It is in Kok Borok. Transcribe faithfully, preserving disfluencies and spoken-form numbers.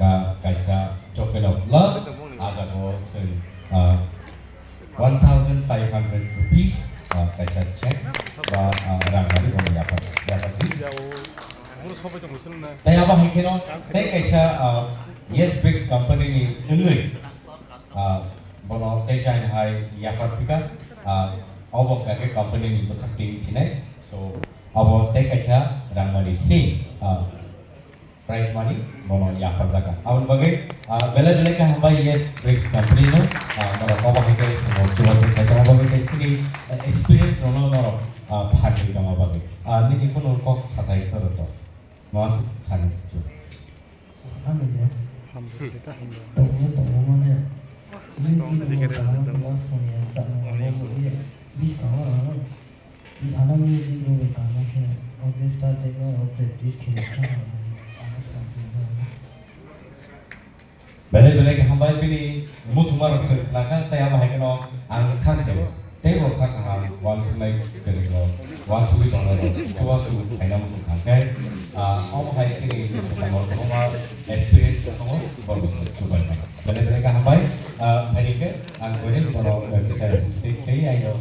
Ah, kaisa token of love, ah, jaga o chwng, ah, one thousand five hundred rupees, ah, kaisa check ba, ah, rang mani bono yapar, yapar di. Tei abo hai kheno tei kaisa, ah, Yes Bricks company ni wngwi, ah, bono tei jaini hai yapar phika, ah, obo khe company ni bwkhak twi sinai. So, abo tei kaisa rang mani si, ah, prize money bono yapharjak kha. Aboni bagwi, ah, belai belai khe hambai Yes Bricks company no, ah, norok obo hai khe chwngno chubachu khlai tongma bagwi tei chini, ah, experience rokno norok, ah, phan rwi tongma bagwi. Ah, nini kunu kok sathai toro to. Mo aswk sani chu. Ano je. Tongya tongma mane. Nini kunu kaham tongma songya sa mo mo ye. Bis kaham ano. Ano music rok bai tangma khe orchestra tei no practice khe kha ano samsung kha. Belai belai khe hambai bini muchungma rok se khnakha tei abo hai kheno ang kha khe tei bo kha kaham uansuknai kwrwi rok uansugwi tongnai rok chubachu khaina muchung kha khe, ah, omo hai chini muchungma rok kwbangma experience tongo borok se chubainai. Belai belai khe hambai, ah, phaini khe ang koinai bono, ah, kisa tei aino